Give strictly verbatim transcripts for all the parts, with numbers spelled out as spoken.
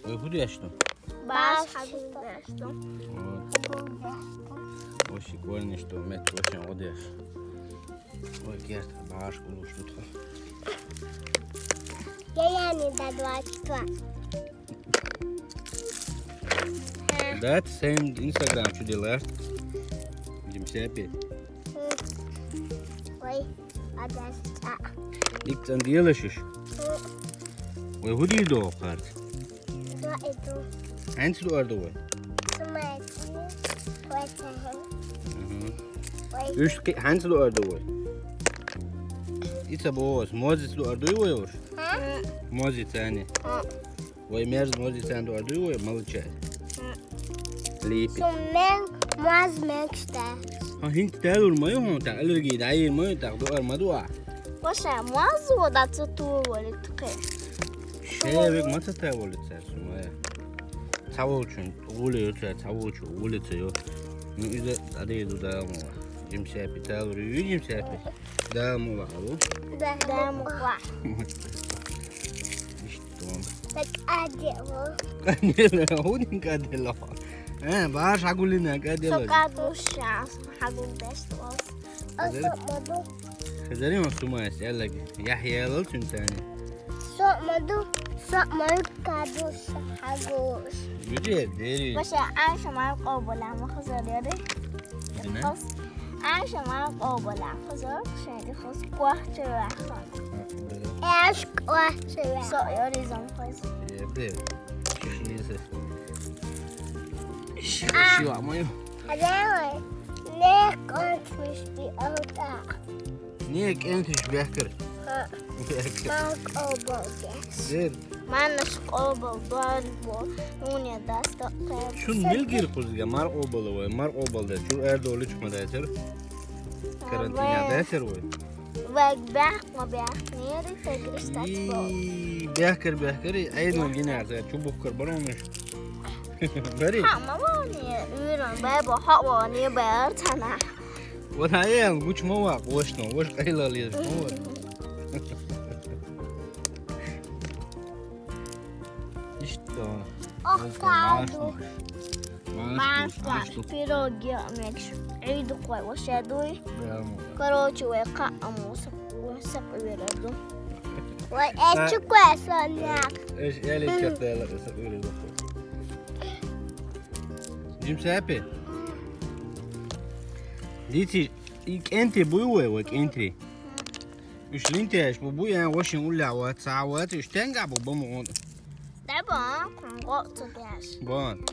Ой, хӀу деш ду? Баш хьагулдеш ду. Ой, ши корниш ду, мет гошен гӀо деш. Ой, керт, баш гулуш ду тхо. Я, я не до двадцать два. Дат сен Instagram чу делар. Жим сепи. Ой, подожди. Ик цан делашиш. Ой, хӀу ди до харц. Два иду. ХӀанз ду ардувай. Смотри. Вот это. Мгм. Ой. Уш хӀанз ду ардувай. Ица бос, мозис ду ардувай уш. А? Мозис ани. А. Вай мерз мозис ан ду ардувай, молчай. А. Липи. Сумен маз мекста. Ха, хинт тәлур маю хун, та аллерги дайир маю, та дуар мадуа. Ваша маз вода цуту вали тхе. Шевик маца тәвали цәсу мая. Цаволчун, ули ю цә, цаволчу, ули цәю. Ну, иза аде ду дамуа. Жим сепи тәлур, ю жим сепи. Дамуа, алу. Да, да, муква. Иштон. Так адело. Кадела, худин кадела. Э, баш агулина кадела. Сокадуша, хагулдеш тос. Асо моду. Хазарим сумайс, ялаги. Яхьялал цунтани. Со моду, со моду кадуша хагуш. Юде, дери. Ваша Айша мар къобала махазар яри. Дина? Хос. Айша мар къобала махазар шади хос квахчера хан. Эш квахчера. Со яри зам хос. Ебе. Шизе. Шива мою. Аделе. Не контриш би алта. Не кентиш бехкер. Ха. Бехкер. Мар къобалдеш. Дер. Манаш къобал дуар бо. Уния даста къеб. Чун милгир кузга мар къобал вай, мар къобал да. Чур эрдолич мадайтер. Карантина дайтер вай. Век бяхма бяхнери тегриш тацбо. И бехкер бехкер, айдон гинар за чубук кар баронеш. Бари. Ха, мамани, уйран бебо хавани бертана. Вот аял гуч мова, вошно, вош къайла леш мова. Иштон. Ох, каду. Маш. Пироги мекш. Ид кой вошедуй. Короче, века амус. Сак вираду. Вай, эчу кой соняк. Эш, я лечат дала, сак вираду. Жим сапи. Дити, и кенти буй вай, вай кенти. Уш линтеш бу буй, я вошин улла ва, ца ва, уш тенга бу бу му. Деба, кон го цу беш. Бон.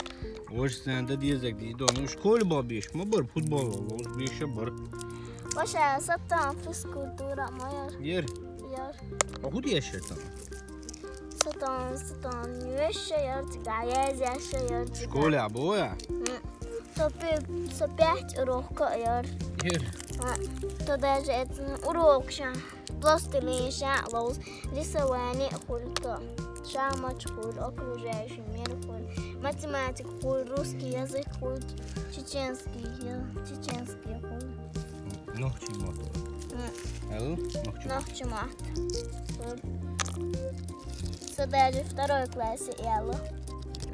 Вош сен да дизек ди дон. Уш кол бо биш, ма бар футбол, вош биш бар. Ваша сатан физкультура моя. Ер. Ер. А худ ешетан? Сатан, сатан, веше ер тига, ез еше ер тига. Школе абоя? М. То пи-, со пять урок ер. Ер. А, то даже это урок ша. Пластилин ша лоз. Рисование хуль то. Шахмат хуль, окружающий мир хуль. Математик хуль, русский язык хуль, чеченский, я-, чеченский хуль. Нохчи мот. М. Эл? Нохчи мот. Нохчи мот. Хуль. Со даже второй классе эл.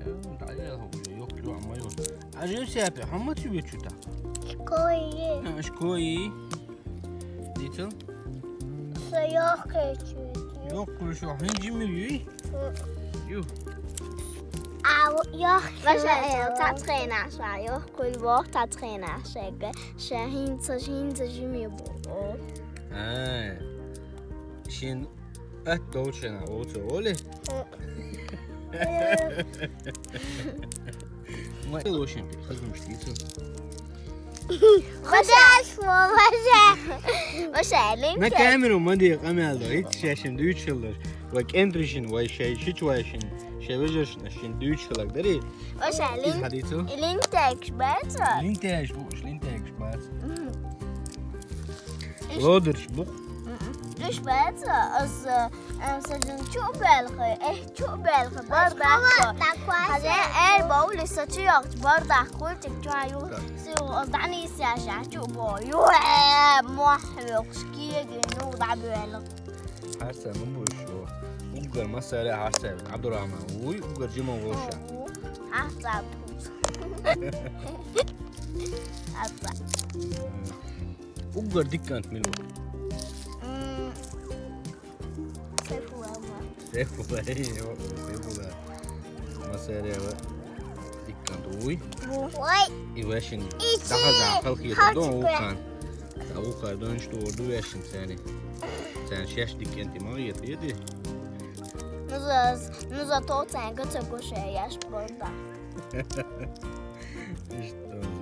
Эл, да, эл уже, ёк, ё, моё. А же все опять, а мы тебе что так? Школи. А, школи. Дитил? Со ёк кричит. Ёк кричит, а хин жими ю? Ю. А, ёк. Ваша эл, та тренажа, ёк, куль вох, та тренажа, гэ. Ша хин, ца хин, ца жими бу. О. А. Шин ат долчена, о, ца, оле? Ма лошен пи, хазум штицу. Хозяйство, хозяйство. Ваша, линк. На камеру мади камеру, ит шашин дючелдер. Ва кентришин, ва шай шич ва шин. Шай вежершин, шин дючелак дари. Ваша, линк. Хадицу. Линтекш баца. Линтекш буш, линтекш бац. Лодерш бух. Иш баца, аз, эм, саджан чу белхе, э, чу белхе, бар баца. Хаза эр баули сачи ёхт, бар да култик чу аю. Су аз дани сяжа чу бо. Ю, э, мох ёхт, киеги ну да белх. Харса ну бу шо. Уг Уггар массаре хьарсаве. Абдурахман, вуй, уггар жима воша. Хьарсаве. Хьарсаве. Уггар диккант мила ва? М, Сайфуллама. Сайфулла, эй, о, Сайфулла. Массаре ва диккант, вуй. Вуй. И вешин. Ичи. Даха дахал хиета Хачка. Дон улхан. Да улхан Дон, что орду вешин цани. Цан шеш дикканти ма хиета, еди. Ну за, ну зато цан гача гоша яш борда. Ишта.